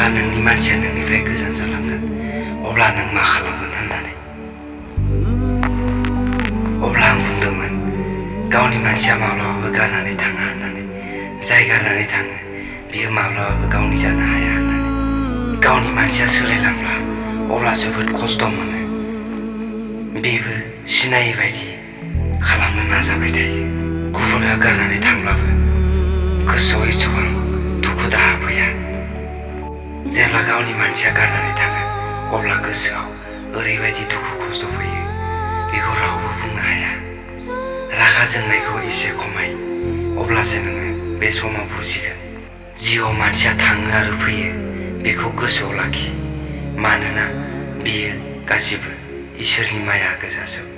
जेब्ला नोंनि मानसिया नोंनिफ्राय गोजान जालांगोन अब्ला नों मा खालामगोन होननानै। अब्ला आं बुंदोंमोन गावनि मानसिया माब्लाबाबो गारनानै थाङा होननानै। जाय गारनानै थाङो बियो माब्लाबाबो गावनि जानो हाया होननानै। गावनि मानसिया सोलायलांब्ला अब्ला जोबोद खस्थ' मोनो। बेबो सिनायै बायदि खालामनो नाजाबाय थायो। गुबुना गारनानै थांब्लाबो गोसोआव एसेबां दुखु दाहा फैया। जेब्ला गावनि मानसिया गारनानै थागोन अब्ला गोसोआव ओरैबायदि दुखु खस्थ' फैयो बेखौ रावबो बुंनो हाया। रागा जोंनायखौ एसे खमाय, अब्लासो नोङो बे समाव बुजिगोन। जिउआव मानसिया थाङो आरो फैयो बेखौ गोसोआव लाखि, मानोना बियो गासिबो इसोरनि माया गोजाजोब।